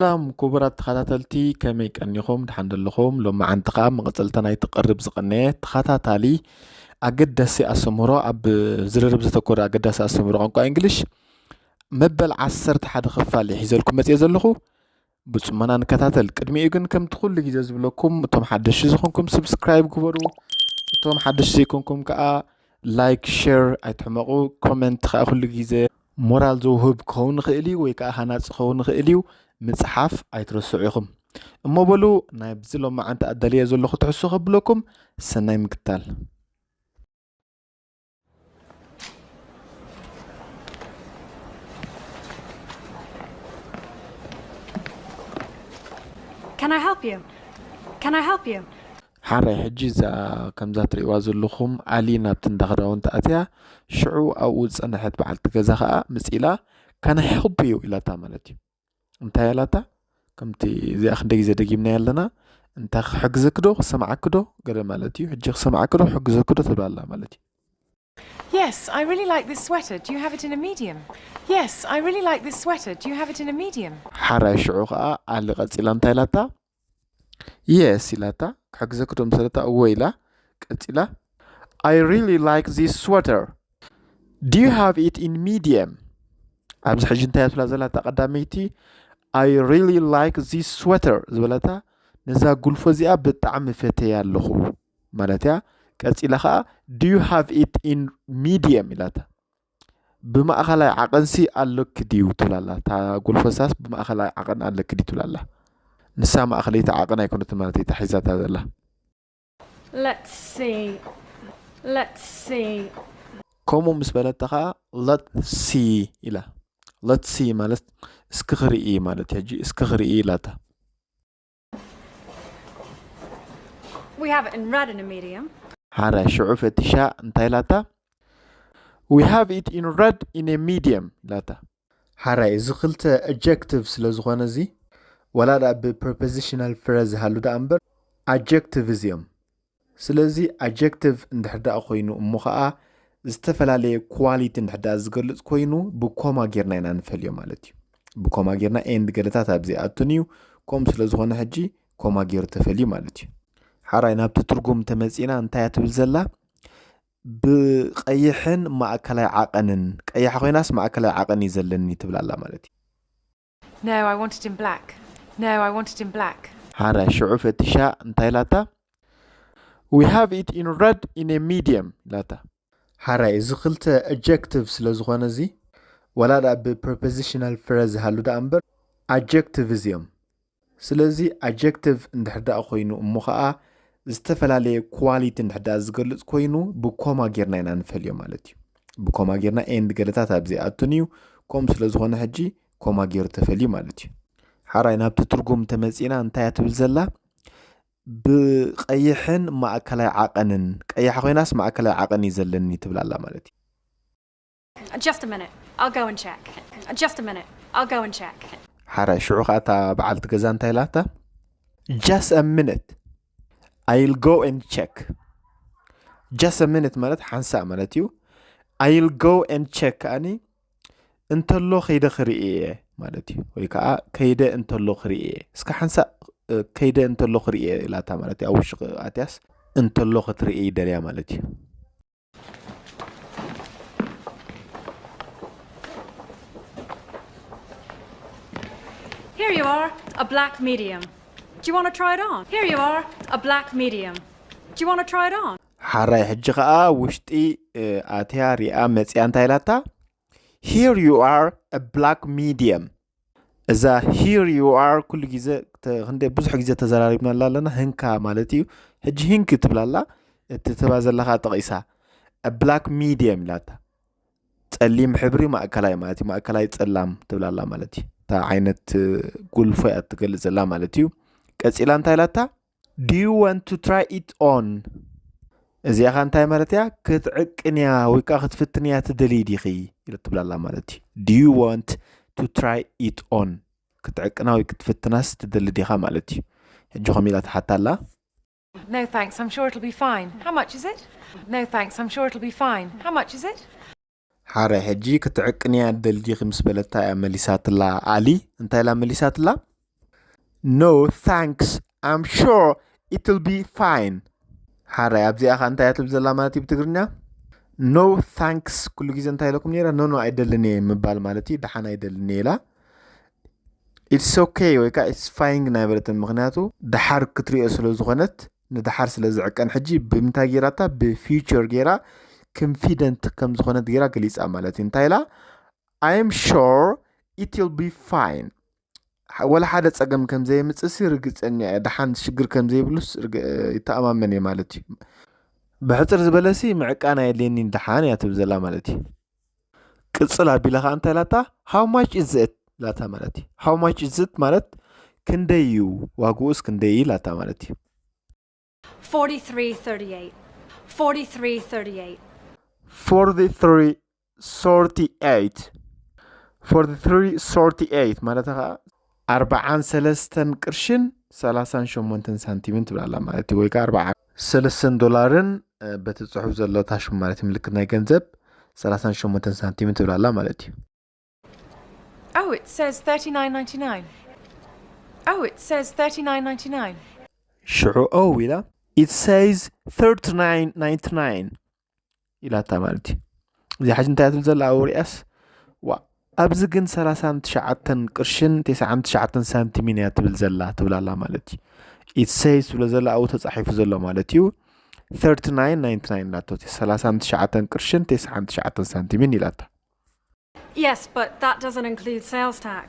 ሰላም ክቡራት ተኸታተልቲ፣ ከመይ ቀኒኹም? ደሓን ደለኹም? ሎማዓንቲ ኸኣ መቐጸልታ ናይቲ ቅርብ ዝቐነየ ተኸታታሊ ኣገዳሲ ኣስተምህሮ፣ ኣብ ዝርርብ ዘተኮረ ኣገዳሲ ኣስተምህሮ ቋንቋ እንግሊሽ መበል ዓሰርተ ሓደ ክፋል እየ ሒዘልኩም መጽየ ዘለኹ። ብጽሞና ንከታተል። ቅድሚኡ ግን ከምቲ ኩሉ ግዜ ዝብለኩም፣ እቶም ሓደሽቲ ዝኾንኩም subscribe ግበሩ። እቶም ሓደሽቲ ዘይኮንኩም ከኣ like፣ share ኣይትሕመቑ። ኮመንት ከኣ ኩሉ ግዜ ሞራል ዘውህብ ክኸውን ይኽእል እዩ ወይ ከኣ ሃናጺ ክኸውን ይኽእል እዩ። ምጽሓፍ ኣይትረስዑ ኢኹም። እሞ በሉ ናይዚ ሎማዓንቲ ኣዳልየ ዘለኹ ትሕዝቶ ከብለኩም። ሰናይ ምክታል። Can I help you? Can I help you? ሓራይ ሕጂ እዛ ከምዛ ትርእይዋ ዘለኹም ኣሊ ናብቲ እንዳ ክዳውንቲ ኣትያ፣ ሽዑ ኣብኡ ዝጸንሐት በዓልቲ ገዛ ኸኣ መጺላ፣ Can I help you? ኢላታ ማለት እዩ። እንታይ ኢላታ? ከምቲ እዚኣ ክንደይ ግዜ ደጊምናያ ኣለና፣ እንታይ ክሕግዘኪ ዶ ክሰምዓኪ ዶ ገለ ማለት እዩ። ሕጂ ክሰምዓኪ ዶ ክሕግዘኪ ዶ ትብላ ኣላ ማለት እዩ። Yes, I really like this sweater. Do you have it in a medium? Yes, I really like this sweater. Do you have it in a medium? ሓራይ ሽዑ ኸኣ ኣሊ ቀጺላ እንታይ ኢላታ? Yes ኢላታ። ክሕግዘኪ ዶ ምስ በለታ እወ ኢላ ቀጺላ። I really like this sweater. Do you have it in medium? ኣብዚ ሕጂ እንታይ እያ ትብላ ዘላ እታ ቀዳመይቲ? I really like this sweater ዝበለታ ነዛ ጉልፎ እዚኣ ብጣዕሚ ፈትየያ ኣለኹ ማለት እያ። ቀጺላ ኸኣ Do you have it in medium ኢላታ። ብማእኸላይ ዓቐንሲ ኣለኪ ድዩ ትብላ ኣላ። እታ ጎልፈሳስ ብማእኸላይ ዓቐን ኣለኪ ድዩ ትብላ ኣላ። ንሳ ማእኸለይቲ ዓቐን ኣይኮነትን ማለት እያ እታ ሒዛታ ዘላ። Let's see. Let's see. ከምኡ ምስ በለታ ኸዓ let's see ኢላ። Let's see ማለት እስኪ ክርኢ ማለት እዩ። ሕጂ እስኪ ክርኢ ኢላታ። We have it in red and a medium. ሓራይ ሽዑ ፈቲሻ እንታይ ኢላታ? We have it in red in a medium ኢላታ። ሓራይ እዚ ክልተ adjective ስለ ዝኾነ እዚ ዋላ ደኣ ብ prepositional phrase ይሃሉ ደኣ እምበር adjective እዚኦም። ስለዚ adjective እንድሕር ደኣ ኮይኑ እሞ ኸዓ ዝተፈላለየ quality እንድሕር ደኣ ዝገልጽ ኮይኑ ብኮማ ጌርና ኢና ንፈልዮ ማለት እዩ። ብኮማ ጌርና and ገለታት ኣብዚ ኣይኣቱን እዩ። ከምኡ ስለ ዝኾነ ሕጂ ኮማ ጌሩ ተፈልዩ ማለት እዩ። ሓራይ ናብቲ ትርጉም ተመጺእና እንታይ እያ ትብል ዘላ? ብቐይሕን ማእከላይ ዓቐንን፣ ቀያሕ ኮይናስ ማእከላይ ዓቐን እዩ ዘለኒ ትብል ኣላ ማለት እዩ። No, I want it in black. No, I want it in black. ሓራይ ሽዑ ፈቲሻ እንታይ ኢላታ? We have it in red in a medium ኢላታ። ሓራይ እዚ ክልተ adjective ስለ ዝኾነ እዚ ዋላ ደኣ ብ prepositional phrase ይሃሉ ደኣ እምበር adjective እዚኦም። ስለዚ adjective እንድሕር ደኣ ኮይኑ እሞ ኸዓ ዝተፈላለየ quality እንድሕር ደኣ ዝገልጽ ኮይኑ ብኮማ ጌርና ኢና ንፈልዮ ማለት እዩ። ብኮማ ጌርና and ገለታት ኣብዚ ኣይኣቱን እዩ። ከምኡ ስለ ዝኾነ ሕጂ ኮማ ጌሩ ተፈልዩ ማለት እዩ። ሓራይ ናብቲ ትርጉም ተመጺእና እንታይ እያ ትብል ዘላ? ብቐይሕን ማእከላይ ዓቐንን፣ ቀያሕ ኮይናስ ማእከላይ ዓቐን እዩ ዘለኒ ትብል ኣላ ማለት እዩ። Just a minute. I'll go and check. Just a minute. I'll go and check. ሓራይ ሽዑ ኸዓ እታ በዓልቲ ገዛ እንታይ ኢላታ? Just a minute. I'll go and check. Just a minute ማለት ሓንሳእ ማለት እዩ። I'll go and check ከዓኒ እንተሎ ከይደ ክርኢ እየ ማለት እዩ። ወይ ከዓ ከይደ እንተሎ ክርኢ እየ። እስከ ሓንሳእ እ፣ ከይደ እንተሎ ክርኢ እየ ኢላታ ማለት እዩ። ኣብ ውሽጢ ኣትያስ እንተሎ ክትርኢ ይደልያ ማለት እዩ። Here you are, a black medium. Do you want to try it on? Here you are, a black medium. Do you want to try it on? ሓራይ ሕጂ ኸዓ ውሽጢ እ፣ ኣትያ ሪኣ መፅያ እንታይ ኢላታ? Here you are a black medium። እዛ here you are ኩሉ ግዜ ተ- ክንደይ ብዙሕ ግዜ ተዘራሪብናላ ኣለና። ህንካ ማለት እዩ። ሕጂ ህንክ ትብላላ እቲ ትባ ዘለኻ ጠቒሳ a black medium ኢላታ። ጸሊም ሕብሪ ማእከላይ ማለት እዩ። ማእከላይ ጸላም ትብላላ ማለት እዩ። እታ ዓይነት እ፣ ጉልፎ እያ ትገልጽ ዘላ ማለት እዩ። ቀጺላ እንታይ ኢላታ? Do you want to try it on? እዚኣ ኸ እንታይ ማለት እያ? ክትዕቅንያ ወይ ከዓ ክትፍትንያ ትደልይ ዲኺ? ኢለ ትብላላ ማለት እዩ። Do you want to try it on? ክትዕቅና ወይ ክትፍትናስ ትደሊ ዲኻ ማለት እዩ። ሕጂ ኸም ኢላ ትሓታ ኣላ። No thanks, I'm sure it'll be fine. How much is it? No thanks, I'm sure it'll be fine. How much is it? ሓረ ሕጂ ክትዕቅንያ ደልዲኺ ምስ በለታ እያ መሊሳትላ። ኣሊ እንታይ ኢላ መሊሳትላ? No thanks, I'm sure it'll be fine. ሓራይ ኣብዚኣ ኸ እንታይ እያ ትብል ዘላ ማለት እዩ ብትግርኛ? No thanks ኩሉ ግዜ እንታይ ኢለኩም ነይራ? No no ኣይደልን እየ ምባል ማለት እዩ። ደሓን ኣይደልን እየ ኢላ። It's okay ወይ ከዓ it's fine ኣይበለትን፣ ምክንያቱ ደሓር ክትሪኦ ስለ ዝኾነት፣ ንደሓር ስለ ዝዕቀን ሕጂ ብምንታይ ገይራታ? ብፊውቸር ገይራ፣ ኮንፊደንት ከም ዝኾነት ገይራ ገሊፃ ማለት እዩ። እንታይ ኢላ? I'm sure it'll be fine። ወላ ሓደ ፀገም ከም ዘየምፅእሲ ርግፀኛ እየ፣ ደሓን ሽግር ከም ዘይብሉስ ይተኣማመን እየ ማለት እዩ። ብሕፅር ዝበለሲ ምዕቃን ኣየድልየኒን፣ ደሓን እያ ትብል ዘላ ማለት እዩ። ቅፅል ኣቢላ ከዓ እንታይ ላታ? How much is it ላታ ማለት እዩ። How much is it ማለት ክንደይ እዩ ዋግኡስ ክንደይ እዩ ላታ ማለት እዩ። Forty-three thirty-eight. Forty-three thirty-eight. Forty-three thirty-eight. Forty-three thirty-eight ማለት ከዓ ኣርባዓን ሰለስተን ቅርሽን ሰላሳን ሸሞንተን ሳንቲምን ትብላላ ማለት እዩ። ወይ ከዓ ኣርባዓ ሰለስተን ዶላርን በቲ ፅሑፍ ዘሎ ታሽሙ ማለት እዩ፣ ምልክት ናይ ገንዘብ ሰላሳን ሸሞንተን ሳንቲምን ትብላላ ማለት እዩ። Oh, it says thirty-nine ninety-nine. Oh, it says thirty-nine ninety-nine. ሽዑ ኦው ኢላ it says thirty-nine ninety-nine ኢላታ ማለት እዩ። እዚ ሓጂ እንታይ ትብል ዘላ ኣብኡ ሪኣስ? ዋ ኣብዚ ግን ሰላሳን ትሽዓተን ቅርሽን ተስዓን ትሽዓተን ሳንቲምን እያ ትብል ዘላ ትብላላ ማለት እዩ። It says ትብሎ ዘላ ኣብኡ ተፃሒፉ ዘሎ ማለት እዩ። Thirty-nine ninety-nine ኢላቶ፣ ሰላሳን ትሽዓተን ቅርሽን ተስዓን ትሽዓተን ሳንቲምን ኢላታ። Yes, but that doesn't include sales tax.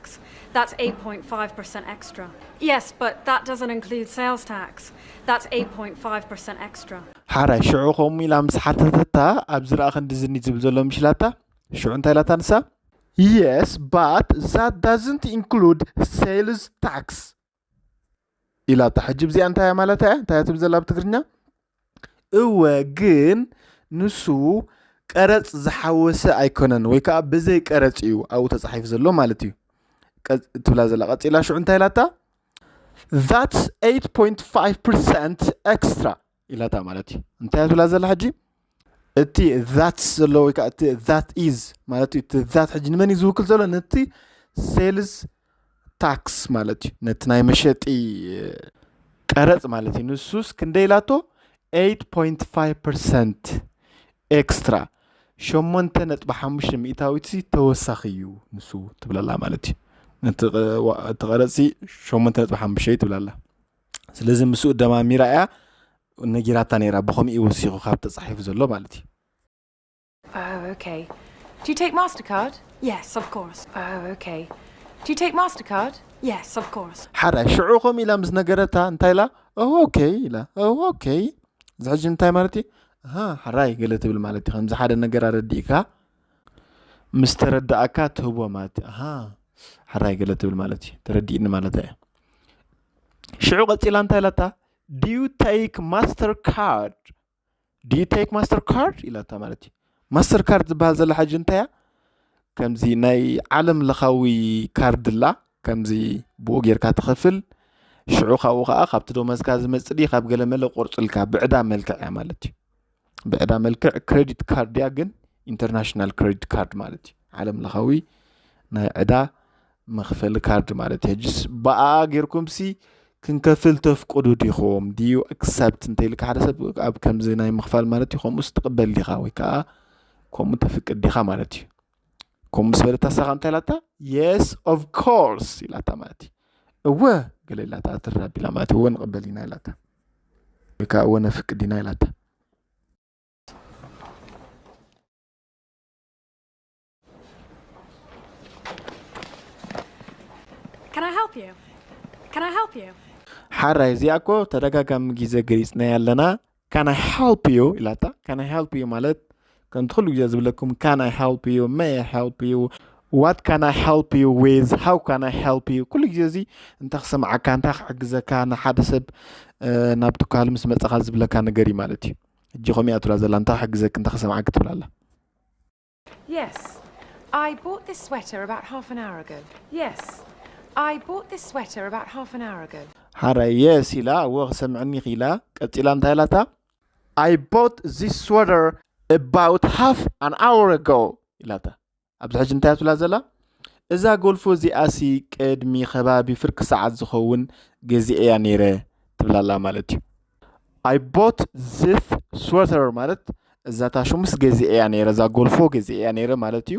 That's eight point five percent extra. Yes, but that doesn't include sales tax. That's eight point five percent extra. ሓራይ ሽዑ ከምኡ ኢላ ምስ ሓተተታ ኣብዚ ረኣ ክንዲ ዝኒ ዝብል ዘሎ ምሽላታ ሽዑ እንታይ ኢላታ ንሳ? Yes, but that doesn't include sales tax ኢላታ። ሕጂ ብዚኣ እንታይ እያ ማለታ እያ? እንታይ እያ ትብል ዘላ ብትግርኛ? እወ ግን ንሱ ቀረፅ ዝሓወሰ ኣይኮነን ወይ ከዓ ብዘይ ቀረፅ እዩ ኣብኡ ተፃሒፉ ዘሎ ማለት እዩ። ቀ- ትብላ ዘላ ቀፂላ ሽዑ እንታይ ኢላታ? That's eight point five percent extra ኢላታ ማለት እዩ። እንታይ እያ ትብላ ዘላ ሕጂ? እቲ that's ዘሎ ወይ ከዓ እቲ that is ማለት እዩ። እቲ that ሕጂ ንመን እዩ ዝውክል ዘሎ? ነቲ ሴልስ ታክስ ማለት እዩ፣ ነቲ ናይ መሸጢ ቀረፅ ማለት እዩ። ንሱስ ክንደይ ኢላቶ? Eight point five percent extra፣ ሸሞንተ ነጥቢ ሓሙሽተ ሚእታዊት ተወሳኺ እዩ ንሱ ትብለላ ማለት እዩ። ነቲ ቀ- ዋ- እቲ ቀረፅ ሸሞንተ ነጥቢ ሓሙሽተ ትብላላ። ስለዚ ምስኡ ደማሚራ እያ ነጊራታ ነይራ፣ ብኸምኡ እዩ ወሲኹ ካብ ተፃሒፉ ዘሎ ማለት እዩ። Oh, okay. Do you take MasterCard? Yes, of course. Oh, okay. Do you take MasterCard? Yes, of course. ሓራይ ሽዑ ከምኡ ኢላ ምስ ነገረታ እንታይ ኢላ? ኦ ኦኬ ኢላ። ኦ ኦኬ እዚ ሕጂ እንታይ ማለት እዩ? ኣሃ ሓራይ ገለ ትብል ማለት እዩ። ከምዚ ሓደ ነገር ኣረዲእካ ምስ ተረዳእካ ትህቦ ማለት እዩ። ኣሃ ሓራይ ገለ ትብል ማለት እዩ። ተረዲእኒ ማለት እያ። ሽዑ ቀፂላ እንታይ ኢላታ? Do you take MasterCard? Do you take MasterCard ኢላታ ማለት እዩ። ማስተር ካርድ ዝበሃል ዘላ ሕጂ እንታይ እያ? ከምዚ ናይ ዓለም ለኻዊ ካርድ ላ፣ ከምዚ ብኡ ጌርካ ትኸፍል። ሽዑ ካብኡ ከዓ ካብቲ ደሞዝካ ዝመፅእ ድዩ ካብ ገለመለ ቆርፅልካ ብዕዳ መልክዕ እያ ማለት እዩ። ብዕዳ መልክዕ ክሬዲት ካርድ እያ፣ ግን ኢንተርናሽናል ክሬዲት ካርድ ማለት እዩ። ዓለም ለኻዊ ናይ ዕዳ መኽፈሊ ካርድ ማለት እዩ። ሕጅስ ብኣ ጌርኩም ሲ ክንከፍል ተፍቅዱ ዲኹም? Do you accept እንተኢልካ ሓደ ሰብ ኣብ ከምዚ ናይ ምኽፋል ማለት እዩ። ከምኡስ ትቕበል ዲኻ ወይ ከዓ ከምኡ ተፍቅድ ዲኻ ማለት እዩ። ከምኡ ምስ በለታ ንሳኻ እንታይ ኢላታ? Yes of course ኢላታ ማለት እዩ። እወ ገለ ኢላታ ትራቢላ ማለት እዩ። እወ ንቕበል ኢና ኢላታ ወይ ከዓ እወ ነፍቅድ ኢና ኢላታ። Can I help you? Can I help you? ሓራይ እዚኣ እኮ ተደጋጋሚ ግዜ ገሊፅናያ ኣለና። Can I help you ኢላታ። Can I help you ማለት ከምቲ ኩሉ ግዜ ዝብለኩም can I help you? May I help you? What can I help you with? How can I help you? ኩሉ ግዜ እዚ እንተ ክሰምዓካ እንታይ ክሕግዘካ ንሓደ ሰብ ናብ ትካሉ ምስ መፀኻ ዝብለካ ነገር እዩ ማለት እዩ። ሕጂ ከምኡ እያ ትብላ ዘላ እንታይ ክሕግዘክ እንታይ ክሰምዓክ ትብላ ኣላ። Yes. I bought this sweater about half an hour ago. Yes. I bought this sweater about half an hour ago. ሓራይ yes ኢላ እወ ክሰምዕኒ ኢላ ቀፂላ እንታይ ኢላታ? I bought this sweater about half an hour ago ኢላታ። ኣብዚ ሕጂ እንታይ ትብላ ዘላ? እዛ ጎልፎ እዚኣሲ ቅድሚ ከባቢ ፍርቂ ሰዓት ዝኸውን ገዚኤያ ነይረ ትብላላ ማለት እዩ። I bought this sweater ማለት እዛ ታሽሙስ ገዚኤያ ነይረ፣ እዛ ጎልፎ ገዚኤያ ነይረ ማለት እዩ።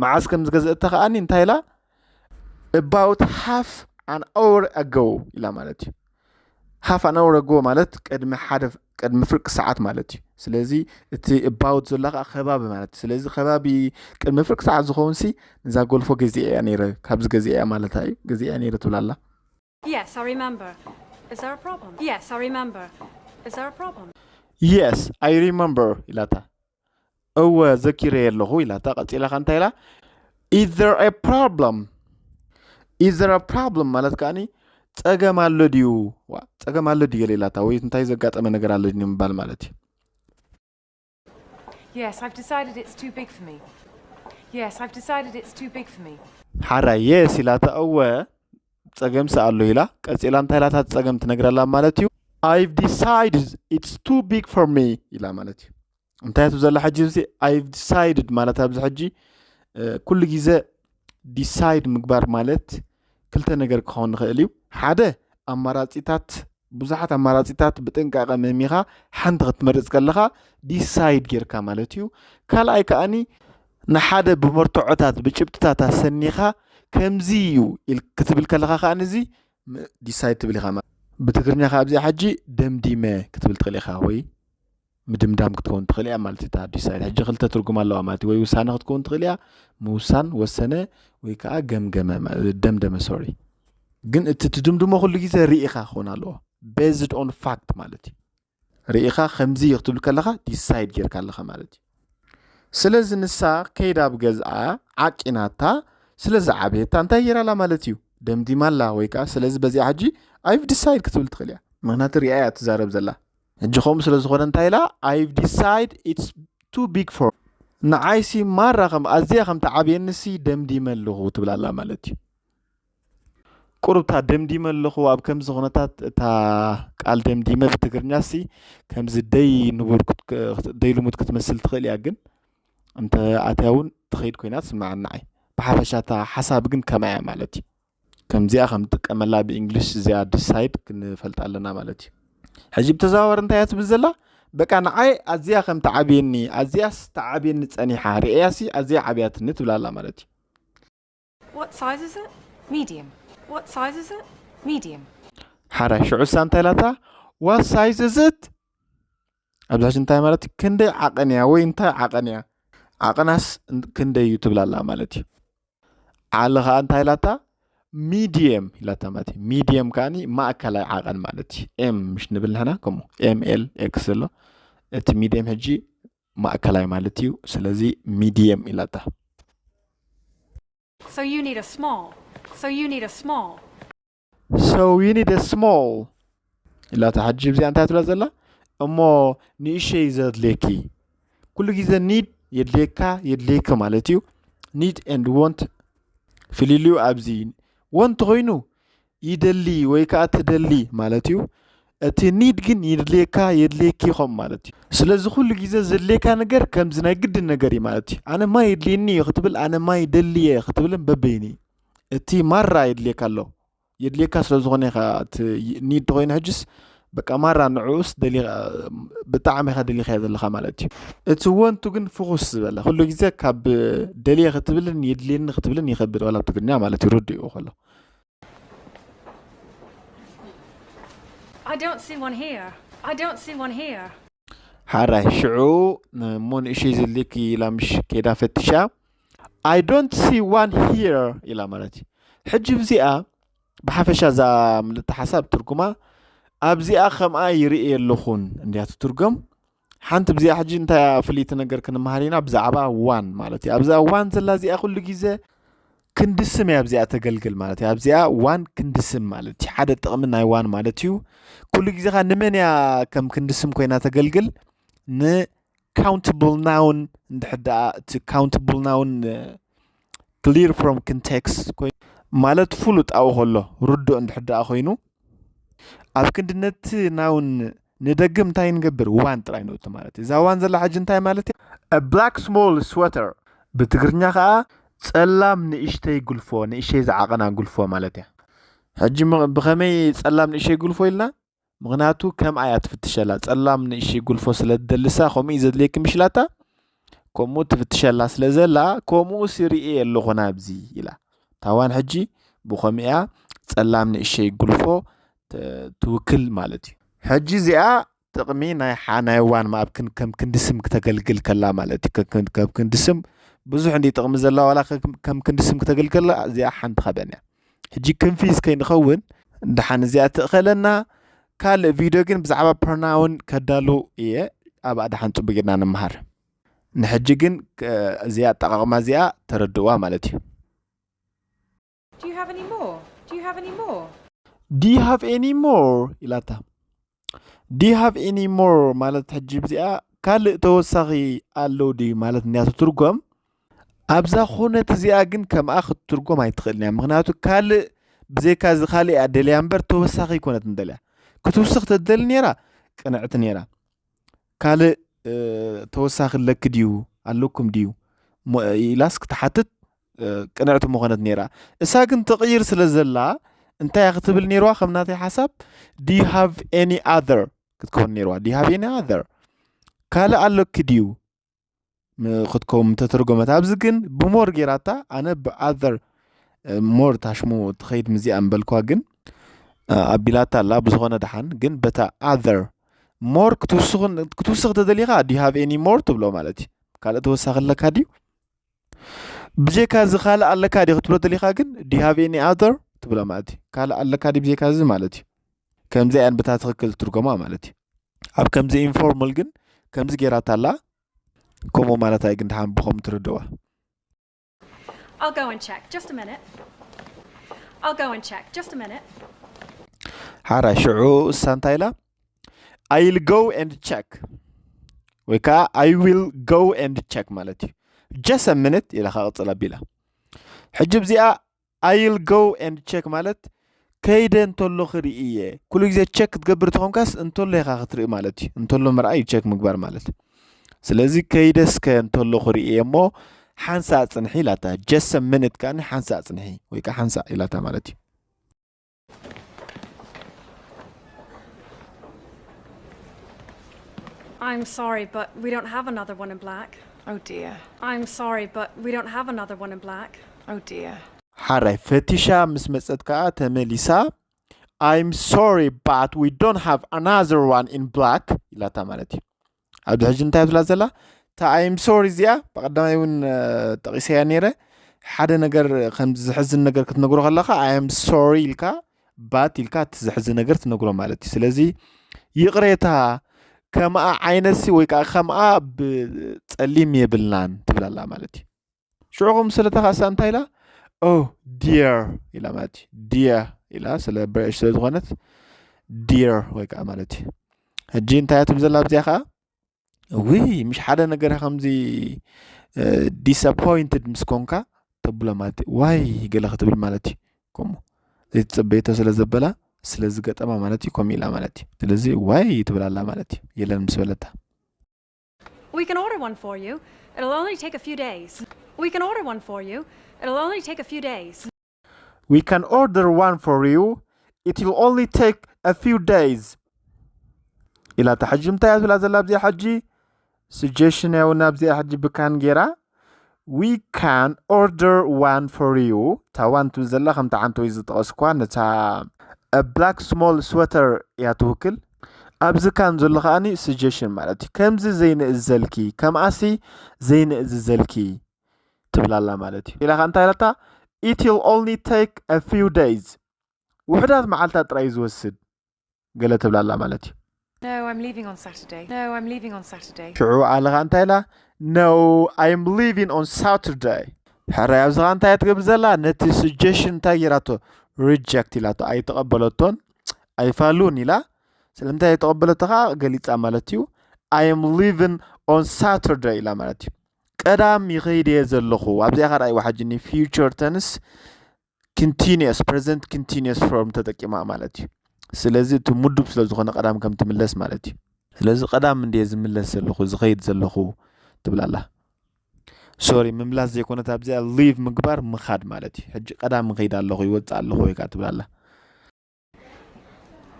መዓዝ ከም ዝገዘእታ ከኣኒ እንታይ ኢላ? About half an hour ago ኢላ ማለት እዩ። Half an hour ago ማለት ቅድሚ ሓደ ቅድሚ ፍርቂ ሰዓት ማለት እዩ። ስለዚ እቲ about ዘሎ ከዓ ከባቢ ማለት እዩ። ስለዚ ከባቢ ቅድሚ ፍርቂ ሰዓት ዝኸውን ሲ ንዛ ጎልፎ ገዚኤያ ነይረ፣ ካብዚ ገዚኤያ ማለት እዩ። ገዚኤያ ነይረ ትብላላ። Yes, I remember. Is there a problem? Yes, I remember. Is there a problem? Yes, I remember ኢላታ። እወ ዘኪረ ኣለኹ ኢላታ። ቀፂላ ከ እንታይ ኢላ? Is there a problem? Is there a problem ማለት ከኣኒ ጸገም ኣሎ ድዩ? ዋ ጸገም ኣሎ ድዩ ገለ ኢላታ፣ ወይ እንታይ ዘጋጠመ ነገር ኣሎ ድዩ ንምባል ማለት እዩ። Yes, I've decided it's too big for me. Yes, I've decided it's too big for me. ሓራይ yes ኢላታ። እወ ጸገም ሲ ኣሎ ኢላ። ቀፂላ እንታይ ኢላታ? ጸገም ትነግረላ ማለት እዩ። I've decided it's too big for me ኢላ ማለት እዩ። እንታይ ትብዘላ ሕጂ እዚ? I've decided ማለት ኣብዚ ሕጂ ኩሉ ግዜ decide ምግባር ማለት ክልተ ነገር ክኸውን ንኽእል እዩ። ሓደ ኣማራፂታት፣ ብዙሓት ኣማራፂታት ብጥንቃቐ መሚኻ ሓንቲ ክትመርፅ ከለኻ decide ጌርካ ማለት እዩ። ካልኣይ ከኣኒ ንሓደ ብመርትዖታት ብጭብጥታት ኣሰኒኻ ከምዚ እዩ ክትብል ከለኻ ከኣኒ እዚ decide ትብል ኢኻ። ብትግርኛ ከ ኣብዚኣ ሕጂ ደምዲመ ክትብል ትኽእል ኢኻ ወይ ምድምዳም ክትከውን ትኽእል እያ ማለት እታ decide ሕጂ ክልተ ትርጉም ኣለዋ ማለት እዩ። ወይ ውሳነ ክትከውን ትኽእል እያ፣ ምውሳን፣ ወሰነ፣ ወይ ከዓ ገምገመ፣ ደምደመ፣ sorry። ግን እቲ ትድምድሞ ኩሉ ግዜ ርኢኻ ክኸውን ኣለዎ፣ based on fact ማለት እዩ። ርኢኻ ከምዚ እዩ ክትብል ከለኻ decide ጌርካ ኣለኻ ማለት እዩ። ስለዚ ንሳ ከይዳ ኣብ ገዝኣ ዓቂናታ ስለ ዝዓበየታ እንታይ ጌራላ ማለት እዩ? ደምዲማላ ወይ ከዓ ስለዚ በዚኣ ሕጂ I've decide ክትብል ትኽእል እያ። ምኽንያቱ ርኢያ እያ ትዛረብ ዘላ። ሕጂ ከምኡ ስለ ዝኾነ እንታይ ኢላ? I've decide it's too big for ንዓይሲ ማራ ከም ኣዝያ ከም ትዓብየንሲ ደምዲመ ኣለኹ ትብላላ ማለት እዩ። ቁሩብታ ደምዲመ ኣለኹ ኣብ ከምዚ ኩነታት እታ ቃል ደምዲመ ብትግርኛሲ ከምዚ ደይ ንቡር ደይ ልሙድ ክትመስል ትኽእል እያ፣ ግን እንተ ኣትያ እውን ትኸይድ ኮይና ትስምዓኒ ንዓይ። ብሓፈሻ እታ ሓሳብ ግን ከምኣ እያ ማለት እዩ። ከምዚኣ ከም ትጥቀመላ ብእንግሊሽ እዚኣ decide ክንፈልጣ ኣለና ማለት እዩ። ሕጂ ብተዘዋወር እንታይ እያ ትብል ዘላ? በቃ ንዓይ ኣዝያ ከም ትዓብየኒ፣ ኣዝያስ ትዓብየኒ ጸኒሓ፣ ርእያሲ ኣዝያ ዓብያትኒ ትብላላ ማለት እዩ። What size is it? Medium. What size is it? Medium. ሓራይ ሽዑሳ እንታይ ኢላታ? What size is it? ኣብዚ ሕጂ እንታይ ማለት እዩ? ክንደይ ዓቐን እያ ወይ እንታይ ዓቐን እያ? ዓቐናስ ክንደይ እዩ ትብላላ ማለት እዩ። ዓለ ከዓ እንታይ ኢላታ? ሚድየም ኢላታ ማለት እዩ። ሚድየም ከዓኒ ማእከላይ ዓቐን ማለት እዩ። ኤም ምሽ ንብል ንሕና ከምኡ ኤም ኤል ኤክስ ዘሎ እቲ ሚድየም ሕጂ ማእከላይ ማለት እዩ። ስለዚ ሚድየም ኢላታ። So you need a small. So you need a small. So you need a small ኢላታ። ሕጂ ብዚኣ እንታይ ትብላ ዘላ? እሞ ንእሸይ ዘድልየኪ ኩሉ ግዜ need የድልየካ የድልየኪ ማለት እዩ። Need and want ፍልልዩ ኣብዚ want ኮይኑ ይደሊ ወይ ከዓ ትደሊ ማለት እዩ። እቲ need ግን ይድልየካ የድልየኪ ይኾም ማለት እዩ። ስለዚ ኩሉ ግዜ ዘድልየካ ነገር ከምዚ ናይ ግድን ነገር እዩ ማለት እዩ። ኣነ ማይ የድልየኒ እዩ ክትብል ኣነ ማይ ደልየ ክትብልን በበይኒ እቲ ማራ የድልየካ ኣሎ። የድልየካ ስለ ዝኾነ ኢኻ እቲ need ተኾይኑ ሕጅስ በቃ ማራ ንዕኡስ ደሊ ብጣዕሚ ኢኻ ደሊኻዮ ዘለኻ ማለት እዩ። እቲ want ኡ ግን ፍኹስ ዝበለ ኩሉ ግዜ ካብ ደልየ ክትብልን የድልየኒ ክትብልን ይኸብድ ዋላ ኣብ ትግርኛ ማለት እዩ ርድኡ ከሎ። I don't see one here. I don't see one here. ሓራይ ሽዑ እሞ ንእሽተይ ዘድልየኪ ኢላ ምሽ ከይዳ ፈትሻ I don't see one here ኢላ ማለት እዩ። ሕጂ ብዚኣ ብሓፈሻ እዛ ምልእቲ ሓሳብ ትርጉማ ኣብዚኣ ከምኣ ይርኢ ኣለኹን እንድያ ትትርጎም። ሓንቲ ብዚኣ ሕጂ እንታይ ፍልይቲ ነገር ክንመሃር ኢና ብዛዕባ one ማለት እዩ። ኣብዛ one ዘላ እዚኣ ኩሉ ግዜ ክንዲ ስም እያ ኣብዚኣ ተገልግል ማለት እዩ። ኣብዚኣ one ክንዲ ስም ማለት እዩ። ሓደ ጥቕሚ ናይ one ማለት እዩ። ኩሉ ግዜ ኸ ንመን እያ ከም ክንዲ ስም ኮይና ተገልግል? ን countable noun እንድሕር ደኣ እቲ countable noun clear from context ኮይኑ ማለት ፍሉጣዊ ከሎ ርዱእ እንድሕር ደኣ ኮይኑ ኣብ ክንዲ ነቲ noun ንደግም እንታይ ንገብር one ጥራይ ንእቱ ማለት እዩ። እዛ one ዘላ ሕጂ እንታይ ማለት እዩ? A black small sweater ብትግርኛ ከዓ ጸላም ንእሽተይ ጉልፎ፣ ንእሽተይ ዝዓቐና ጉልፎ ማለት እያ። ሕጂ ም-፣ ብኸመይ ጸላም ንእሽተይ ጉልፎ ኢልና? ምኽንያቱ ከምኣ እያ ትፍትሸላ። ጸላም ንእሽተይ ጉልፎ ስለ ትደልሳ፣ ከምኡ እዩ ዘድልየኪ ምሽ ኢላታ። ከምኡ ትፍትሸላ ስለ ዘላ፣ ከምኡ ሲ ርእየ ኣለኹ ናብዚ ኢላ። ታዋን ሕጂ ብኸምኡ እያ ጸላም ንእሽተይ ጉልፎ ት-፣ ትውክል ማለት እዩ። ሕጂ እዚኣ ጥቕሚ ናይ ሓ-፣ ናይ ዋን ማፕ ክን-፣ ከም ክንዲ ስም ክተገልግል ከላ ማለት እዩ። ከ-፣ ክን-፣ ከም ክንዲ ስም ብዙሕ እንዲ ጥቕሚ ዘላ ዋላ ከ-፣ ከም ክንዲ ስም ክተገልግል ከላ እዚኣ ሓንቲ ካብአን እያ። ሕጂ ክንፊዝ ከይንኸውን ደሓን እዚኣ ትእኸለና። ካልእ ቪድዮ ግን ብዛዕባ ፕሮናውን ከዳሉ እየ። ኣብኣ ደሓን ጽቡቅ ጌርና ንምሃር። ንሕጂ ግን ከ-፣ እዚኣ ኣጠቓቕማ እዚኣ ተረድእዋ ማለት እዩ። Do you have any more? Do you have any more? Do you have any more? ኢላታ። Do you have any more ማለት ሕጂ ብዚኣ ካልእ ተወሳኺ ኣለዉ ድዩ ማለት እንድያ ትትርጎም። ኣብዛ ኩነት እዚኣ ግን ከምኣ ክትትርጎም ኣይትኽእልን እያ። ምኽንያቱ ካልእ ብዘይካ እዚ ካልእ እያ ደልያ እምበር ተወሳኺ ኣይኮነትን ደልያ። ክትውስኽ ተደሊ ነይራ ቅንዕቲ ነይራ። ካልእ፣ እ፣ ተወሳኺ ኣለኪ ድዩ? ኣለኩም ድዩ? ሞ-፣ ኢላስ ክትሓትት፣ እ፣ ቅንዕቲ ምኾነት ነይራ። እሳ ግን ትቕይር ስለ ዘላ፣ እንታይ እያ ክትብል ነይርዋ? ከም ናተይ ሓሳብ፣ "Do you have any other?" ክትከውን ነይርዋ። "Do you have any other?" ካልእ ኣለኪ ድዩ? ም-፣ ክትከውን ምተተርጎመት። ኣብዚ ግን ብሞር ጌራታ፣ ኣነ ብኣዘር፣ እ፣ ሞር ታሽሙ ትኸይድ ምዚኣ እምበልኳ ግን፣ እ፣ ኣቢላታ ኣላ። ብዝኾነ ደሓን ግን በታ ኣዘር ሞር ክትውስኹን-፣ ክትውስኽ ተደሊኻ፣ "Do you have any more?" ትብሎ ማለት እዩ። ካልእ ተወሳኺ ኣለካ ድዩ? ብጀካ እዚ ካልእ ኣለካ ድዩ ክትብሎ ደሊኻ ግን፣ "Do you have any other?" ትብሎ ማለት እዩ። ካልእ ኣለካ ድዩ ብጀካ እዚ ማለት እዩ። ከምዚ እያን በታ ትኽክል ትርጎማ ማለት እዩ። ኣብ ከምዚ ኢንፎርማል ግን ከምዚ ጌራታ ኣላ። ከምኡ ማለት ኣይ ግን ደሓን ብኸምኡ ትርድእዋ። I'll go and check. Just a minute. I'll go and check. Just a minute. ሓራ ሽዑ እሳ እንታይ ኢላ? "I'll go and check." ወይ ከዓ "I will go and check" ማለት እዩ። "Just a minute" ኢላ ከዓ ቅጽል ኣቢላ። ሕጂ ብዚኣ "I'll go and check" ማለት ከይደ እንተሎ ክርኢ እየ። ኩሉ ግዜ ቸክ ክትገብር ተኾንካስ እንተሎ ኢኻ ክትርኢ ማለት እዩ። እንተሎ ምርኣይ እዩ ቸክ ምግባር ማለት። ስለዚ ከይደ እስከ እንተሎ ክርኢ እየ እሞ ሓንሳእ ጽንሒ ኢላታ። "Just a minute" ከኣኒ ሓንሳእ ጽንሒ ወይ ከዓ ሓንሳእ ኢላታ ማለት እዩ። I'm sorry, but we don't have another one in black. Oh dear. I'm sorry, but we don't have another one in black. Oh dear. ሓራይ ፈቲሻ ምስ መጸት ከኣ ተመሊሳ፣ "I'm sorry, but we don't have another one in black" ኢላታ ማለት እዩ። ኣብዚ ሕጂ እንታይ ትብላ ዘላ? እታ "I'm sorry" እዚኣ ብቐዳማይ እውን፣ እ፣ ጠቒሰያ ነይረ። ሓደ ነገር ከም ዝሕዝን ነገር ክትነግሮ ከለኻ "I am sorry" ኢልካ፣ "but" ኢልካ እቲ ዘሕዝን ነገር ትነግሮ ማለት እዩ። ስለዚ ይቕሬታ፣ ከምኣ ዓይነትሲ ወይ ከዓ ከምኣ ብጸሊም የብልናን ትብል ኣላ ማለት እዩ። ሽዑ ከም ስለታ ኻሳ እንታይ ኢላ? "Oh dear" ኢላ ማለት እዩ። "Dear" ኢላ ስለ ብርዕሽ ስለ ዝኾነት "dear" ወይ ከዓ ማለት እዩ። ሕጂ እንታይ እያ ትብል ዘላ ኣብዚኣ ኸዓ? ውይ፣ ምሽ ሓደ ነገር ከምዚ፣ እ፣ ዲስኣፖይንትድ ምስ ኮንካ ተብሎ ማለት እዩ። ዋይ ገለ ክትብል ማለት እዩ። ከምኡ ዘይትጸበየቶ ስለ ዘበላ፣ ስለ ዝገጠማ ማለት እዩ፣ ከምኡ ኢላ ማለት እዩ። ስለዚ ዋይ ትብል ኣላ ማለት እዩ። የለን ምስ በለታ። We can order one for you. It'll only take a few days. We can order one for you. It'll only take a few days. We can order one for you. It'll only take a few days. ኢላ እታ ሕጂ እንታይ እያ ትብላ ዘላ ኣብዚኣ ሕጂ? ስጀሽን እያ እውን ኣብዚኣ ሕጂ ብካን ጌራ። We can order one for you። እታ ዋን ትብል ዘላ ከምታ ዓንተወይ ዝጠቐስኳ ነታ a black small sweater እያ ትውክል። ኣብዚ ካን ዘሎ ከኣኒ ስጀሽን ማለት እዩ። ከምዚ ዘይንእዘልኪ፣ ከምኣሲ ዘይንእዝዘልኪ ትብል ኣላ ማለት እዩ። ኢላ ከኣ እንታይ ኢላታ? It'll only take a few days። ውሑዳት መዓልታት ጥራይ እዩ ዝወስድ ገለ ትብል ኣላ ማለት እዩ። No, I'm leaving on Saturday. No, I'm leaving on Saturday. ሽዑ ኣለ ከኣ እንታይ ኢላ? No, I'm leaving on Saturday። ሕራይ ኣብዚ ከኣ እንታይ እያ ትገብር ዘላ? ነቲ ስጀሽን እንታይ ጌራቶ? ሪጀክት ኢላቶ፣ ኣይተቐበለቶን፣ ኣይፋሉን ኢላ። ስለምንታይ ኣይተቐበለቶ ከኣ ገሊጻ ማለት እዩ። I am leaving on Saturday ኢላ ማለት እዩ። ቀዳም ይኸይድ እየ ዘለኹ። ኣብዚኣ ከኣ ረኣይዋ ሕጂ ኒ ፊውቸር ተንስ ኮንቲኒየስ፣ ፕረዘንት ኮንቲኒየስ ፎርም ተጠቂማ ማለት እዩ። ስለዚ እቲ ምዱብ ስለ ዝኾነ ቀዳም ከም ትምለስ ማለት እዩ። ስለዚ ቀዳም እንድየ ዝምለስ ዘለኹ፣ ዝኸይድ ዘለኹ ትብል ኣላ። ሶሪ፣ ምምላስ ዘይኮነት ኣብዚኣ፣ ሊቭ ምግባር፣ ምኻድ ማለት እዩ። ሕጂ ቀዳም ከይድ ኣለኹ፣ ይወፅእ ኣለኹ ወይ ከዓ ትብል ኣላ።